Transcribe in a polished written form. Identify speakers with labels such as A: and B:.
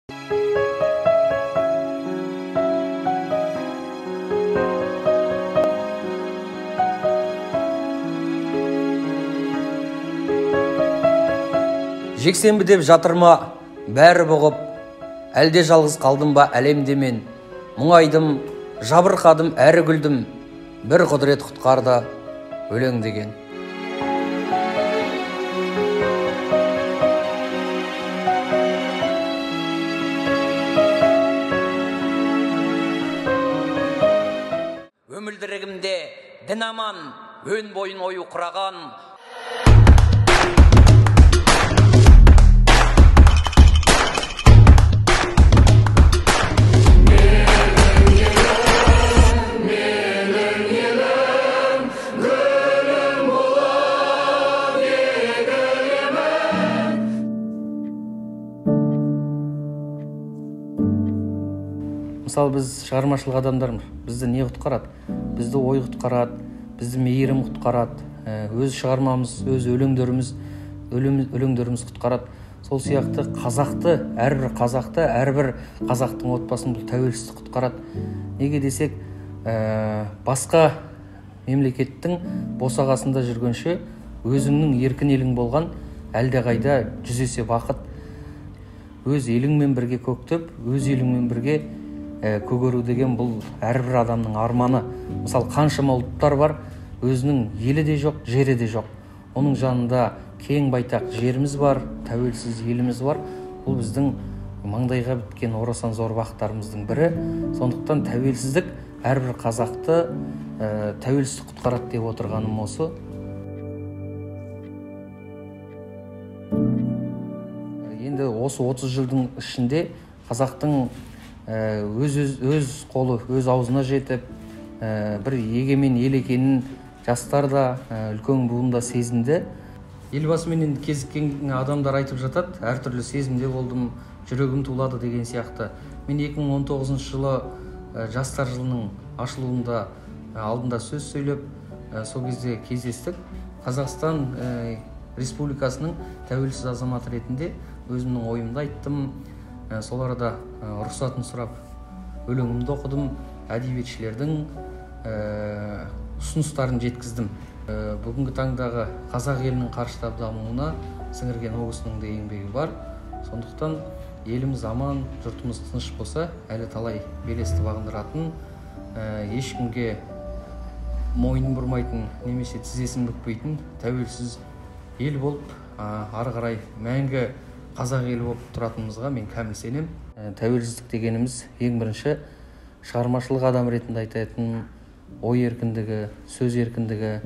A: Жексенбі деп жатыр ма, бәрі бұғып, әлде жалғыз қалдым ба әлемде мен. Мұңайдым, жабырқадым, әрі күлдім, бір құдірет құтқарды өлең деген. Өмілдірігімде дін аман, өн бойын ою құраған. Мысалы, біз шығармашылық адамдармыз. Бізді не құтқарады? Бізді ой құтқарады, бізді мейірім құтқарады, өз шығармамыз, өз өлеңдеріміз, өлеңдеріміз құтқарады. Сол сияқты қазақты, әрбір қазақты, әрбір қазақтың отбасын бұл тәуелсіздік құтқарады. Неге десек, басқа мемлекеттің босағасында жүргенше өзіңнің еркін елің болған әлдеқайда жүз есе бақыт. Өз еліңмен бірге көктеп, өз еліңмен бірге көгеру деген бұл әрбір адамның арманы. Мысалы, қаншама ұлттар бар, өзінің елі де жоқ, жері де жоқ. Оның жанында кең байтақ жеріміз бар, тәуелсіз еліміз бар. Бұл біздің маңдайға біткен орасан зор бақтарымыздың бірі. Сондықтан тәуелсіздік әрбір қазақты тәуелсіздік құтқарады деп отырғаным осы. Енді осы 30 жылдың ішінде қазақтың өз қолы өз аузына жетіп, бір егемен ел екенін жастар да, үлкен буын да сезінді. Елбасымен енді кезіккен адамдар айтып жатады, әртүрлі сезімде болдым, жүрегім тулады деген сияқты. Мен 2019 жылы жастар жылының ашылуында алдында сөз сөйлеп, сол кезде кездестік. Қазақстан Республикасының тәуелсіз азаматы ретінде өзімнің ойымды айттым. Сол арада рұқсатын сұрап өлеңімді оқыдым, әдебиетшілердің ұсыныстарын жеткіздім. Бүгінгі таңдағы қазақ елінің қарыштап дамуына сіңірген ол кісінің де еңбегі бар. Сондықтан еліміз аман, жұртымыз тыныш болса, әлі талай белесті бағындыратын, ешкімге мойнын бұрмайтын немесе тізесін бүкпейтін тәуелсіз ел болып, ары қарай мәңгі қазақ елі болып тұратынымызға мен кәміл сенем. Тәуелсіздік дегеніміз ең бірінші шығармашылық адам ретінде айтатын ой еркіндігі, сөз еркіндігі.